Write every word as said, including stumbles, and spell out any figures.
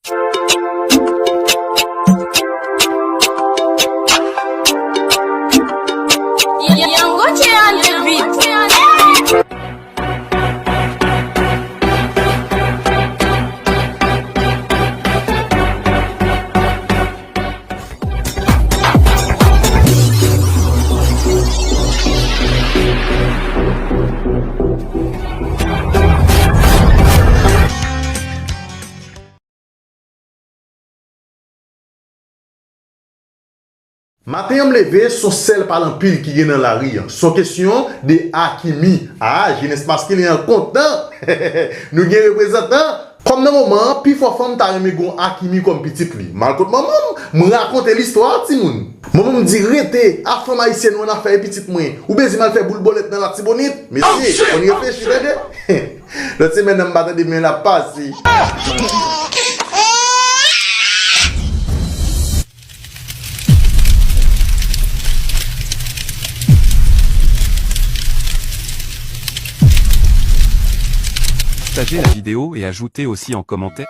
Young Gucci on the beat. Maten an m leve, s on sèl pale anpil ki gen nan lari an. S on kesyon de Akimi. A, jenès maskilen an kontan. Nou gen reprezantan. Kòm nan moman an, pifò fanm ta renmen gen yon Akimi kòm pitit li. M al kot manman m, m rakonte listwa a, timoun. Manman m di, "Rete, a fanm ayisyèn ou an afè e pitit mwen. Ou bezwen m al fè boul bòlèt nan Latibonit?" Mesye, konn reflechi, tande. Lòt semèn nan m pa tande men l ap pase. Partagez la vidéo et ajoutez aussi en commentaire.